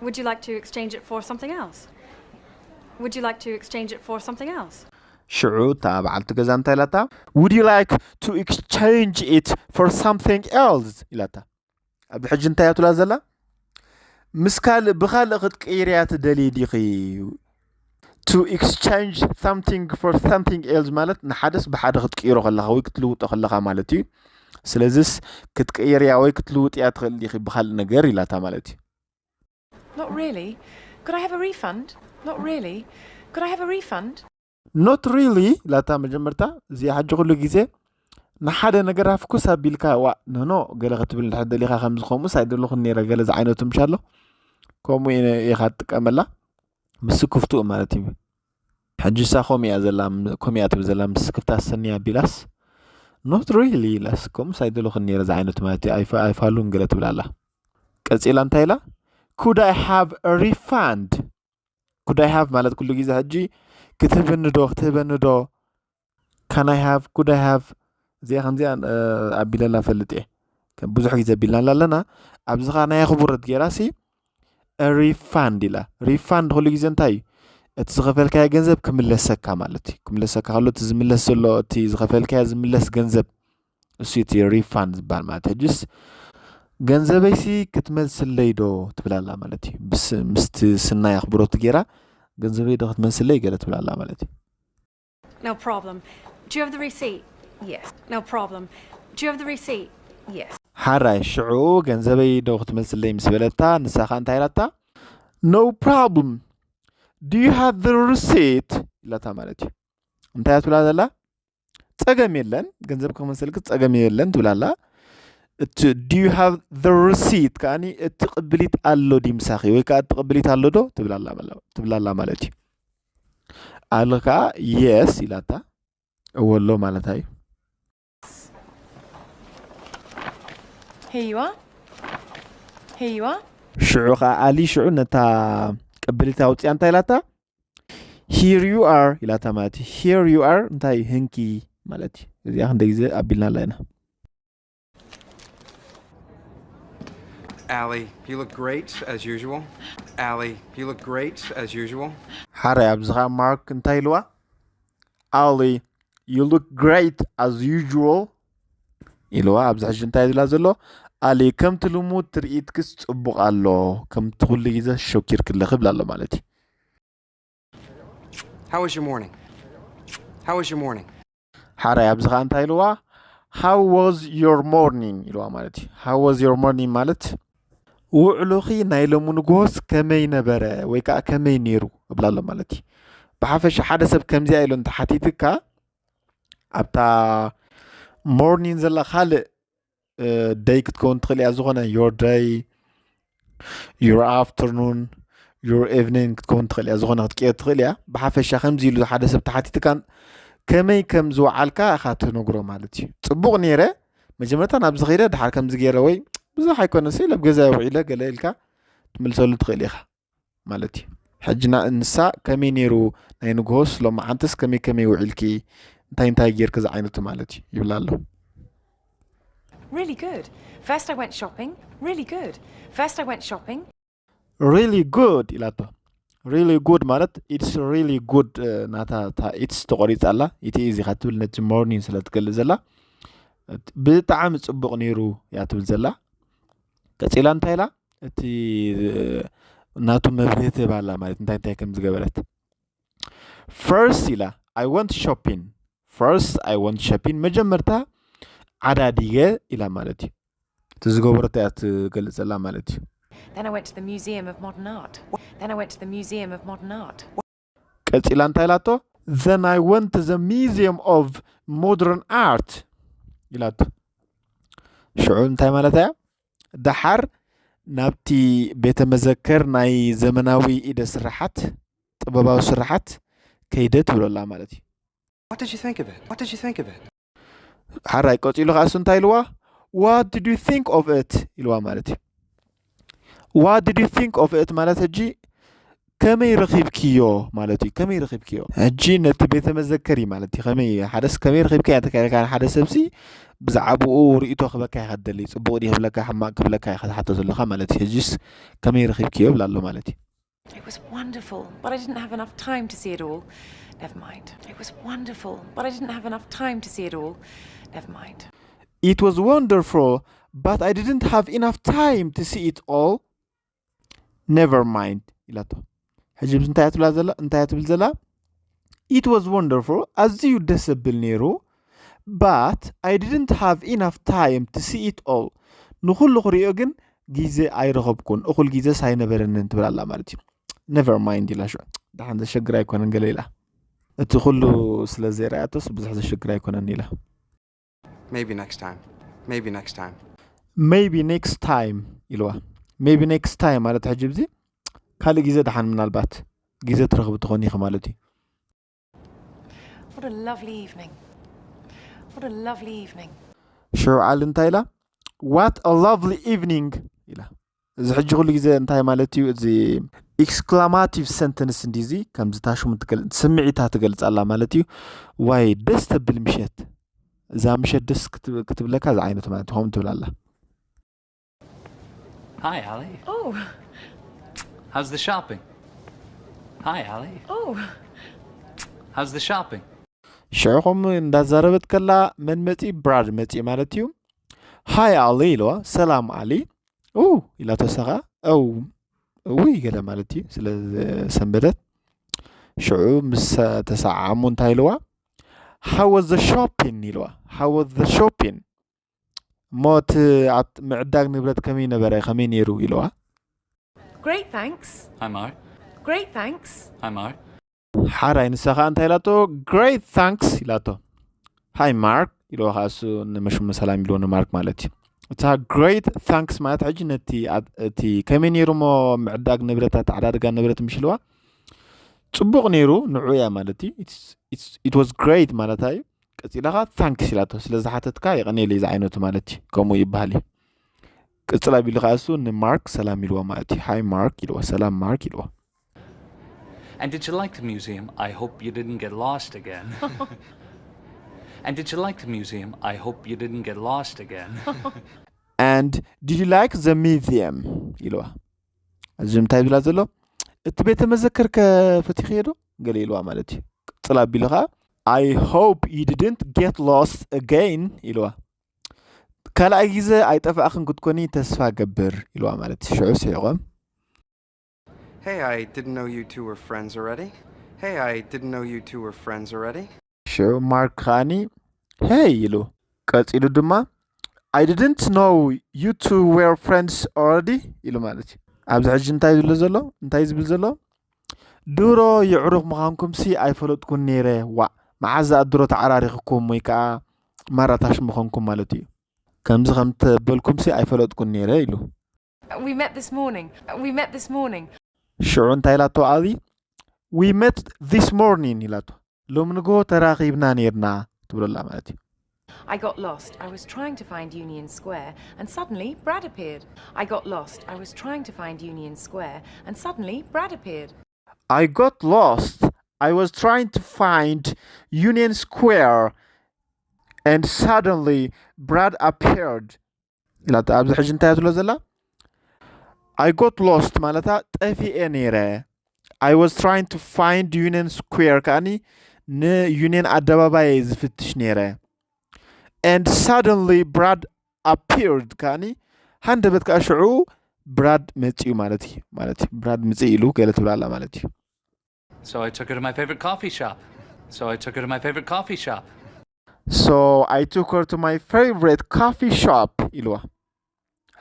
Would you like to exchange it for something else? Would you like to exchange it for something else? ሽዑ እታ በዓልቲ ገዛ እንታይ ኢላታ? Would you like to exchange it for something else? ኢላታ። ኣብ ሕጂ እንታይ እያ ትብላ ዘላ? ምስ ካልእ፣ ብኻልእ ክትቅይርያ ትደልዪ ዲኺ? To exchange something for something else ማለት ንሓደስ ብሓደ ክትቅይሮ ከለኻ ወይ ክትልውጦ ከለኻ ማለት እዩ። ስለዚስ ክትቅይርያ ወይ ክትልውጥያ ትኽእል ዲኺ ብኻልእ ነገር ኢላታ ማለት እዩ። Not really. Could I have a refund? Not really. Could I have a refund? Not really ኢላታ መጀመርታ። እዚኣ ሕጂ ኩሉ ግዜ ንሓደ ነገር ኣፍኩስ ኣቢልካ፣ ዋ፣ ኖኖ፣ ገለ ክትብል እንድሕር ደሊኻ ከምዚ ከምኡስ ኣይደለኹን ነይረ፣ ገለ ዝዓይነቱ ምሻሎ፣ ከምኡ ኢኻ ትጥቀመላ። ምስ ክፍትኡ ማለት እዩ። ሕጂ እሳ ከምኡ እያ ዘላ፣ ከምኡ እያ ትብል ዘላ፣ ምስ ክፍታ ሰኒያ ኣቢላስ፣ not really ኢላስ፣ ከምኡስ ኣይደለኹን ነይረ ዝዓይነቱ ማለት እዩ። ኣይፋ-፣ ኣይፋሉን ገለ ትብል ኣላ። ቀጺላ እንታይ ኢላ? Could I have a refund? Could I have ማለት ኩሉ ግዜ ሕጂ ክትህብኒ ዶ፣ ክትህበኒ ዶ? Can I have? Could I have? እዚኣ ከምዚኣ፣ እ፣ ኣቢለላ ፈልጥ እየ። ከም ብዙሕ ግዜ ኣቢልናላ ኣለና። ኣብዚ ኸዓ ናይ ኣኽብሮት ጌራ ሲ፣ ሪፋንድ ኢላ። ሪፋንድ ኩሉ ግዜ እንታይ እዩ? እቲ ዝኸፈልካዮ ገንዘብ ክምለሰካ ማለት እዩ። ክምለሰካ ከሎ እቲ ዝምለስ ዘሎ፣ እቲ ዝኸፈልካዮ ዝምለስ ገንዘብ፣ እሱ እቲ ሪፋንድ ዝበሃል ማለት እዩ። ሕጅስ ገንዘበይሲ ክትመልስለይ ዶ ትብል ኣላ ማለት እዩ። ብስ-፣ ምስቲ ስናይ ኣኽብሮት ጌራ ገንዘበይ ዶ ክትመልስለይ ገለ ትብል ኣላ ማለት እዩ። No problem. Do you have the receipt? Yes. No problem. Do you have the receipt? Yes. ሓራይ ሽዑ ገንዘበይ ዶ ክትመልስለይ ምስ በለታ፣ ንሳ ኸኣ እንታይ ኢላታ? No problem. Do you have the receipt? ኢላታ ማለት እዩ። እንታይ እያ ትብላ ዘላ? ጸገም የለን፣ ገንዘብ ክመልሰልኪ ጸገም የለን ትብላ ኣላ። እቲ do you have the receipt ከኣኒ እቲ ቅብሊት ኣሎ ድዩ ምሳኺ ወይ ከኣ እቲ ቅብሊት ኣሎ ዶ ትብላ ኣላ መለ-፣ ትብላ ኣላ ማለት እዩ። ኣሊ ከኣ yes ኢላታ፣ እወ ኣሎ ማለታ እዩ። Here you are. Here you are. ሽዑ ከኣ ኣሊ ሽዑ ነታ ቅብሊት ኣውፅያ እንታይ ኢላታ? Here you are ኢላታ ማለት እዩ። Here you are እንታይ እዩ? ህንኪ ማለት እዩ። እዚኣ ክንደይ ግዜ ኣቢልናላ ኢና። Allie, you look great as usual. Allie, you look great as usual. ሓራይ ኣብዚ ኸዓ ማርክ እንታይ ኢልዋ? ኣሊ you look great as usual ኢልዋ። ኣብዚ ሕጂ እንታይ ዝብላ ዘሎ? ኣሊ ከምቲ ልሙድ ትርኢትክስ ጽቡቕ ኣሎ፣ ከምቲ ኩሉ ግዜ ሸኪርክለኺ ይብላ ኣሎ ማለት እዩ። How was your morning? How was your morning? ሓራይ ኣብዚ ኸዓ እንታይ ኢልዋ? How was your morning ኢልዋ ማለት እዩ። How was your morning ማለት ውዕሎኺ ናይ ሎሚ ንግሆስ ከመይ ነበረ ወይ ከዓ ከመይ ነይሩ እብላ ኣሎ ማለት እዩ። ብሓፈሻ ሓደ ሰብ ከምዚኣ ኢሉ እንተሓቲትካ ኣብታ ሞርኒንግ ዘላ ካልእ ደይ ክትከውን ትኽእል እያ። ዝኾነ your day, your afternoon, your evening ክትከውን ትኽእል እያ። ዝኾነ ክትቅየር ትኽእል እያ። ብሓፈሻ ከምዚ ኢሉ ሓደ ሰብ ተሓቲትካን ከመይ ከም ዝወዓልካ ኢኻ ትነግሮ ማለት እዩ። ጽቡቕ ነይረ፣ መጀመርታ ናብዚ ኸይደ፣ ድሓር ከምዚ ገይረ ወይ ብዙሕ ኣይኮነሲ ኣብ ገዛ ውዒለ ገለ ኢልካ ትምልሰሉ ትኽእል ኢኻ ማለት እዩ። ሕጂ ና-፣ ንሳ ከመይ ነይሩ ናይ ንግሆስ ሎማዓንትስ ከመይ ከመይ ውዒልኪ እንታይ እንታይ ጌርኪ ዝዓይነቱ ማለት እዩ ይብላ ኣሎ። Really good. First I went shopping. Really good. First I went shopping. Really good ኢላቶ። Really good ማለት it's really good፣ እ፣ ናታ እታ it's ተቆሪጻ ኣላ። እቲ ኢዚ ኢኻ ትብል ነቲ ሞርኒንግ ስለ ትገልጽ ዘላ። ብጣዕሚ ጽቡቕ ነይሩ እያ ትብል ዘላ። ቀጺላ እንታይ ኢላ? እቲ፣ እ፣ ናቱ መብርሂ ትህብ ኣላ ማለት እንታይ እንታይ ከም ዝገበረት። First ኢላ I went shopping. First I went shopping መጀመርታ ዓዳዲገ ኢላ ማለት እዩ። እቲ ዝገበረቶ እያ ትገልጽ ዘላ ማለት እዩ። Then I went to the Museum of Modern Art. Then I went to the Museum of Modern Art. ቀጺላ እንታይ ኢላቶ? Then I went to the Museum of Modern Art ኢላቶ። ሽዑ እንታይ ማለት እያ? ደሓር ናብቲ ቤተ መዘክር ናይ ዘመናዊ ኢደ ስራሓት፣ ጥበባዊ ስራሓት ከይደ ትብሎ ኣላ ማለት እዩ። What did you think of it? What did you think of it? ሓራይ ቀጺሉ ከኣ እሱ እንታይ ኢልዋ? What did you think of it? ኢልዋ ማለት እዩ። What did you think of it ማለት ሕጂ ከመይ ረኺብክዮ ማለት እዩ። ከመይ ረኺብክዮ? ሕጂ ነቲ ቤተ መዘከሪ ማለት እዩ። ከመይ ሓደስ ከመይ ረኺብክያ እንተካይልካ፣ ሓደ ሰብሲ ብዛዕባኡ ርእይቶ ክበካ ይኸደሊ፣ ጽቡቕ ድዩ ክብለካ፣ ሕማቕ ክብለካ ኢኻ ትሓቶ ዘለኻ ማለት እዩ። ሕጂስ ከመይ ረኺብክዮ ይብል ኣሎ ማለት እዩ። It was wonderful, but I didn't have enough time to see it all. Never mind. It was wonderful, but I didn't have enough time to see it all. Never mind. It was wonderful, but I didn't have enough time to see it all. Never mind ኢላቶ። ሕጂ ብዚ እንታይ ትብላ ዘላ? እንታይ ትብል ዘላ? It was wonderful፣ ኣዝዩ ደስ ዘብል ነይሩ። But I didn't have enough time to see it all። ንኹሉ ክሪኦ ግን ግዜ ኣይረኸብኩን፣ እኹል ግዜስ ኣይነበረንን ትብል ኣላ ማለት እዩ። Never mind ኢላ ሽዑ። ደሓን ዘሸግር ኣይኮነን ገለ ኢላ። እቲ ኩሉ ስለ ዘይረኣያቶስ ብዙሕ ዘሸግር ኣይኮነን ኢላ። Maybe next time. Maybe next time. Maybe next time ኢልዋ። Maybe next time ማለት ሕጂ ብዚ ካልእ ግዜ ደሓን ምናልባት ግዜ ትረኽቢ ትኾኒ ኢኺ ማለት እዩ። What a lovely evening. What a lovely evening. ሽዑ ዓሊ እንታይ ኢላ? What a lovely evening ኢላ። እዚ ሕጂ ኩሉ ግዜ እንታይ ማለት እዩ? እዚ exclamative sentence እንዲ እዚ ከምዚ ታሽሙ ትገል- ስምዒታ ትገልጽ ኣላ ማለት እዩ። ዋይ ደስ ተብል ምሸት፣ እዛ ምሸት ደስ ክትብ- ክትብለካ፣ እዚ ዓይነት ማለት ከምኡ ትብል ኣላ። Hi, Ali. Oh, How's the shopping? Hi, Ali. Oh, How's the shopping? ሽዑ ከምኡ እንዳዛረበት ከላ መን መጺ? ብራድ መጺ ማለት እዩ። ሃይ ኣሊ ኢልዋ። ሰላም ኣሊ። ኡ ኢላቶ ሰኻ። ው እውይ ገለ ማለት እዩ። ስለ ሰንበደት ሽዑ ምስ ተሰዓዓሙ እንታይ ኢልዋ? How was the shopping ኢልዋ። How was the shopping? እሞ እቲ ኣብ ምዕዳግ ንብረት ከመይ ነበረ? ከመይ ነይሩ ኢልዋ። Great, thanks. Hi, Mark. Great, thanks. Hi, Mark. ሓራይ ንሳ ከዓ እንታይ ኢላቶ? Great, thanks ኢላቶ። ሃይ ማርክ ኢልዋ። ከዓ እሱ ንመሽሙ ሰላም ኢልዎ ንማርክ ማለት እዩ። እታ great thanks ማለት ሕጂ ነቲ ኣብ- እቲ ከመይ ነይሩ እሞ ምዕዳግ ንብረት ኣተዓዳድጋ ንብረት ምሽ ኢልዋ ጽቡቕ ነይሩ ንዑ እያ ማለት እዩ። It's- it's- it was great ማለታ እዩ። ቀፂላ ከዓ thanks ኢላቶ። ስለ ዝሓተትካ የቐኔለይ ዝዓይነቱ ማለት እዩ። ከምኡ ይበሃል እዩ። ቅፅል ኣቢሉ ከዓ እሱ ንማርክ ሰላም ኢልዎ ማለት እዩ። ሃይ ማርክ ኢልዎ። ሰላም ማርክ ኢልዎ። And did you like the museum? I hope you didn't get lost again. And did you like the museum? I hope you didn't get lost again. And did you like the museum ኢልዋ። እዚ እንታይ ዝብላ ዘሎ? እቲ ቤተ መዘክር ከ ፈቲኽዮ ዶ ገለ ኢልዋ ማለት እዩ። ቅፅል ኣቢሉ ከዓ I hope you didn't get lost again ኢልዋ። ካልኣይ ግዜ ኣይጠፋእኽን ክትኮኒ ተስፋ ገብር ኢልዋ ማለት እዩ። ሽዑ ስሒቖም። Hey, I didn't know you two were friends already. Hey, I didn't know you two were friends already. ሽዑ ማርክ ከዓኒ ሄይ ኢሉ ቀፂሉ ድማ I didn't know you two were friends already ኢሉ ማለት እዩ። ኣብዚ ሕጂ እንታይ ዝብሎ ዘሎ? እንታይ ዝብል ዘሎ? ድሮ የዕሩኽ ምዃንኩምሲ ኣይፈለጥኩን ነይረ። ዋእ፣ መዓዝ ድሮ ተዓራሪኽኩም ወይ ከዓ ማራታሽ ምዃንኩም ማለት እዩ። ከምዚ ከም ተበልኩምሲ ኣይፈለጥኩን ነይረ ኢሉ። We met this morning. We met this morning. ሽዑ እንታይ ኢላቶ? ኣዚ We met this morning ኢላቶ። ሎም ንግሆ ተራኺብና ነይርና ትብሎ ኣላ ማለት እዩ። I got lost. I was trying to find Union Square, and suddenly Brad appeared. I got lost. I was trying to find Union Square, and suddenly Brad appeared. I got lost. I was trying to find Union Square, and suddenly Brad appeared. ኢላቶ። ኣብዚ ሕጂ እንታይ ትብሎ ዘላ? I got lost ማለታ ጠፊኤ ነይረ። I was trying to find Union Square ከዓኒ ንዩኒየን ኣደባባይ ዝፍትሽ ነይረ። And suddenly Brad appeared ከዓኒ ሃንደበት ከዓ ሽዑ ብራድ መፂኡ ማለት እዩ። ማለት እዩ። ብራድ ምፅእ ኢሉ ገለ ትብላላ ማለት እዩ። So I took her to my favorite coffee shop. So I took her to my favorite coffee shop. So I took her to my favorite coffee shop ኢልዋ።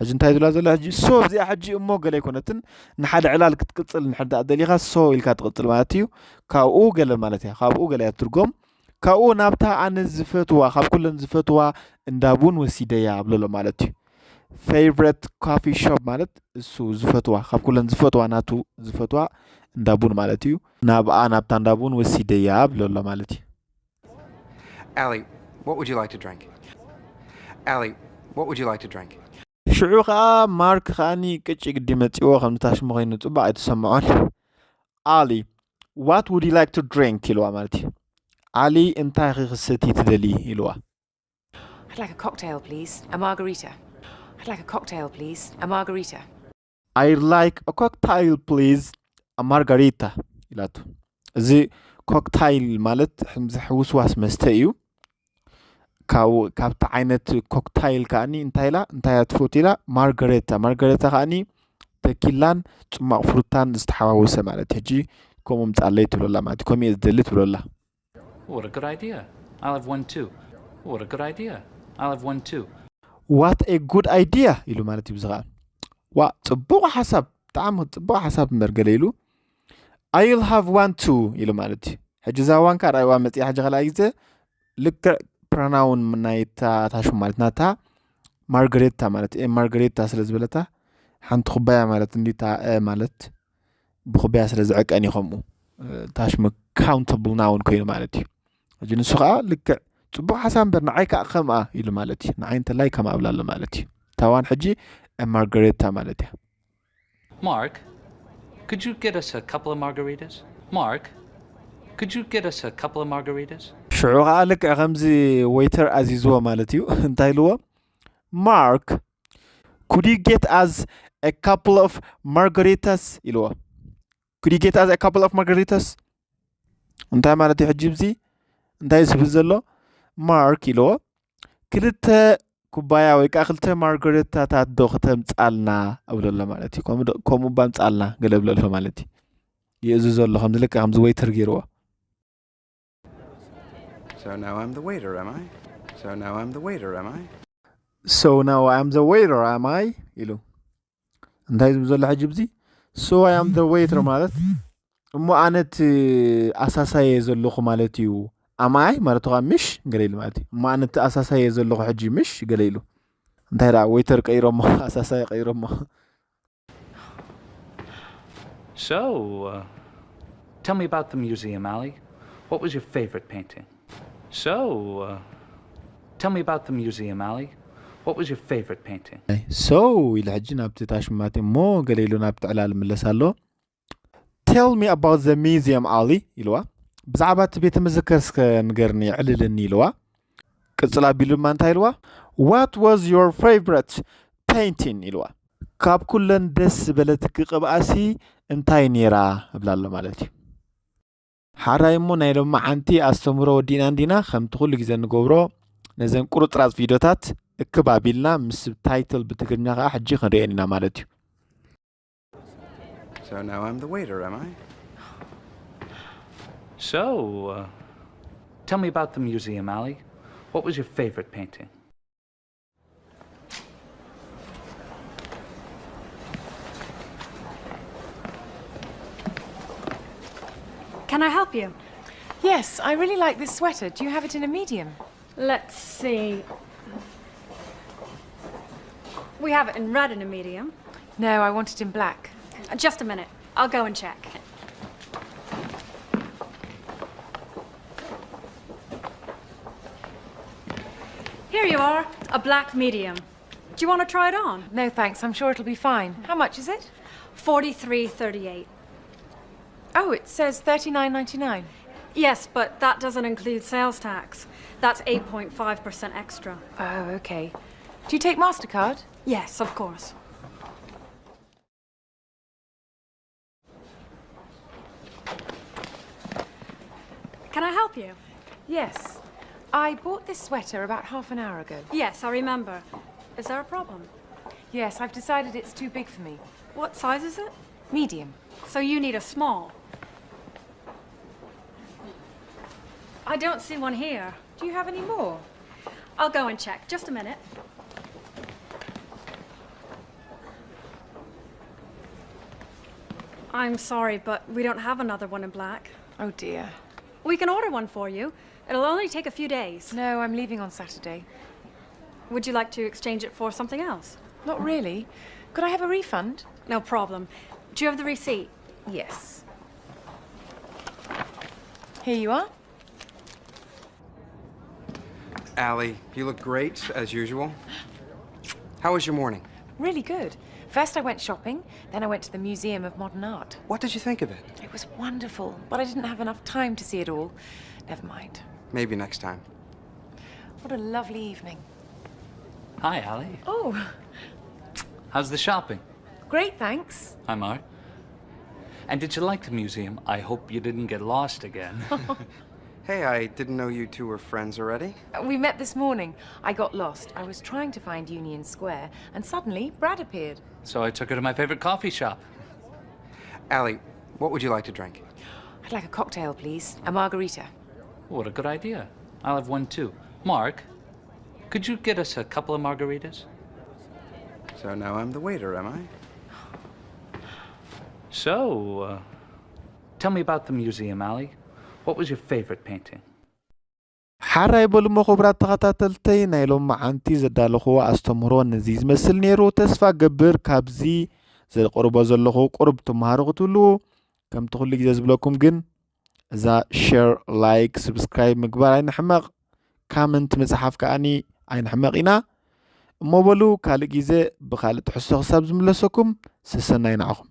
ሕጂ እንታይ ዝብላ ዘላ? ሕጂ so እዚኣ ሕጂ እሞ ገለ ኣይኮነትን፣ ንሓደ ዕላል ክትቅፅል እንድሕር ደኣ ደሊኻ so ኢልካ ትቕፅል ማለት እዩ። ካብኡ ገለ ማለት እያ፣ ካብኡ ገለ እያ ትርጎም። ካብኡ ናብታ ኣነ ዝፈትዋ፣ ካብ ኩለን ዝፈትዋ እንዳ ቡን ወሲደያ ኣብለሎ ማለት እዩ። Favorite coffee shop ማለት እሱ ዝፈትዋ፣ ካብ ኩለን ዝፈትዋ፣ ናቱ ዝፈትዋ እንዳ ቡን ማለት እዩ። ናብኣ ናብታ እንዳ ቡን ወሲደያ ኣብለሎ ማለት እዩ። Allie, what would you like to drink? Allie, what would you like to drink? ሽዑ ከዓ ማርክ ከዓኒ ቅጭ ግዲ መፂዎ፣ ከም ታሽሙ ኮይኑ ፅቡቅ ኣይተሰምዖን። Ali, what would you like to drink? ኢልዋ ማለት እዩ። ዓሊ፣ እንታይ ኢኺ ክሰቲ ትደሊ? ኢልዋ። I'd like a cocktail, please. A margarita. I'd like a cocktail, please. A margarita. I like a cocktail, please. A margarita ኢላቱ። እዚ ኮክታይል ማለት ሕምዚ ሕውስዋስ መስተ እዩ። ካብቲ ዓይነት ኮክታይል ከዓኒ እንታይ ኢላ እንታይ እያ ትፈቱ ኢላ? ማርጋሬታ። ማርጋሬታ ከዓኒ ተኪላን ጽማቕ ፍሩታን ዝተሓዋወሰ ማለት። ሕጂ ከምኡ ምጻለይ ትብለላ ማለት እዩ። ከምኡ እየ ዝደሊ ትብለላ። What a good idea. I'll have one too. What a good idea. I'll have one too. What a good idea ኢሉ ማለት እዩ። ብዚ ከዓ ዋ ጽቡቕ ሓሳብ፣ ብጣዕሚ ጽቡቕ ሓሳብ እምበር ገለ ኢሉ። I'll have one too ኢሉ ማለት እዩ። ሕጂ እዛ ዋንካ ርኣይዋ መፅያ ሕጂ ካልኣይ ግዜ ልክዕ ፕሮናውን ናይታ ታሽሙ ማለት ናታ ማርጋሬታ ማለት እ ማርጋሬታ ስለ ዝበለታ ሓንቲ ኩባያ ማለት እንዲታ እ ማለት ብኩባያ ስለ ዝዕቀን እዩ ከምኡ ታሽሙ ካውንተብል ናውን ኮይኑ ማለት እዩ። ሕጂ ንሱ ከዓ ልክዕ ጽቡቕ ሓሳብ እምበር ንዓይ ከዓ ከምኣ ኢሉ ማለት እዩ። ንዓይ እንተላይ ከምኣ እብላ ኣሎ ማለት እዩ። ታዋን ሕጂ ማርጋሬታ ማለት እያ። Mark, could you get us a couple of margaritas? Mark, could you get us a couple of margaritas? ሽዑ ከዓ ልክዕ ከምዚ ወይተር ኣዚዝዎ ማለት እዩ። እንታይ ኢልዎ? Mark, could you get us a couple of margaritas? ኢልዎ። Could you get us a couple of margaritas? እንታይ ማለት እዩ ሕጂ ብዚ እንታይ ዝብል ዘሎ? ማርክ ኢልዎ ክልተ ኩባያ ወይ ከዓ ክልተ ማርጋሬታታት ዶ ክተምፃልና እብለሎ ማለት እዩ። ከምኡ እባ ምፃልና ገለ እብለሎ ማለት እዩ። ይእዝዞ ኣሎ ከምዚ ልክዕ ከምዚ ወይተር ገይርዎ። So now I'm the waiter, am I? So now I'm the waiter, am I? So now I'm the waiter, am I? ኢሉ እንታይ ዝብል ዘሎ ሕጂ ብዚ? So I am the waiter ማለት እሞ ኣነ እቲ ኣሳሳየ ዘለኹ ማለት እዩ። ኣማይ ማለት ኸዓ ምሽ ገለ ኢሉ ማለት እዩ። እሞ ኣነ እቲ ኣሳሳየ ዘለኹ ሕጂ ምሽ ገለ ኢሉ እንታይ ደኣ ወይተር ቀይሮሞ ኣሳሳየ ቀይሮሞ። So, uh, tell me about the museum, Ali. What was your favorite painting? So, uh, tell me about the museum, Ali. What was your favorite painting? So ኢሉ ሕጂ ናብቲ ታሽማት እሞ ገለ ኢሉ ናብቲ ዕላል ምለስ ኣሎ። Tell me about the museum, Ali ኢልዋ። ብዛዕባ እቲ ቤተ መዘከር እስከ ንገርኒ ዕልልኒ ኢልዋ። ቅጽል ኣቢሉ ድማ እንታይ ኢልዋ? What was your favorite painting ኢልዋ። ካብ ኩለን ደስ ዝበለትኪ ቅብኣሲ እንታይ ነይራ እብላ ኣሎ ማለት እዩ። ሓራይ እሞ ናይ ሎማዓንቲ ኣስተምህሮ ወዲእና እንዲና ከምቲ ኩሉ ግዜ እንገብሮ ነዘን ቁርፅራፅ ቪድዮታት እክብ ኣቢልና ምስ ታይትል ብትግርኛ ከዓ ሕጂ ክንሪአን ኢና ማለት እዩ። So now I'm the waiter, am I? So, uh, tell me about the museum, Ali. What was your favorite painting? Can I help you? Yes, I really like this sweater. Do you have it in a medium? Let's see. We have it in red and a medium. No, I want it in black. Just a minute. I'll go and check. Here you are, a black medium. Do you want to try it on? No, thanks. I'm sure it'll be fine. How much is it? Forty-three thirty-eight. Oh, it says thirty-nine ninety-nine. Yes, but that doesn't include sales tax. That's eight point five percent extra. Oh, okay. Do you take MasterCard? Yes, of course. Can I help you? Yes. I bought this sweater about half an hour ago. Yes, I remember. Is there a problem? Yes, I've decided it's too big for me. What size is it? Medium. So you need a small. I don't see one here. Do you have any more? I'll go and check. Just a minute. I'm sorry, but we don't have another one in black. Oh dear. We can order one for you. It'll only take a few days. No, I'm leaving on Saturday. Would you like to exchange it for something else? Not really. Could I have a refund? No problem. Do you have the receipt? Yes. Here you are. Ali, you look great, as usual. How was your morning? Really good. First, I went shopping, then I went to the Museum of Modern Art. What did you think of it? It was wonderful, but I didn't have enough time to see it all. Never mind. Maybe next time. What a lovely evening. Hi, Ali. Oh, How's the shopping? Great, thanks. Hi, Mark. And did you like the museum? I hope you didn't get lost again. Hey, I didn't know you two were friends already. Uh, We met this morning. I got lost. I was trying to find Union Square, and suddenly Brad appeared. So I took her to my favorite coffee shop. Allie, what would you like to drink? I'd like a cocktail, please. A margarita. What a good idea. I'll have one too. Mark, could you get us a couple of margaritas? So now I'm the waiter, am I? So, uh, tell me about the museum, Ali. What was your favorite painting? ሓራይ በሉ እሞ ክቡራት ተኸታተልተይ፣ ናይ ሎም መዓንቲ ዘዳለኹዎ ኣስተምህሮ ነዚ ዝመስል ነይሩ። ተስፋ ገብር ካብዚ ዘቕርቦ ዘለኹ ቁሩብ ትምሃሩ ክትህልዉ። ከምቲ ኩሉ ግዜ ዝብለኩም ግን እዛ ሸር፣ ላይክ፣ ስብስክራይብ ምግባር ኣይንሕመቕ። ካመንት ምጽሓፍ ከኣኒ ኣይንሕመቕ ኢና። እሞ በሉ ካልእ ግዜ ብኻልእ ትሕዝቶ ክሳብ ዝምለሰኩም ሰሰናይ ንዓኹም።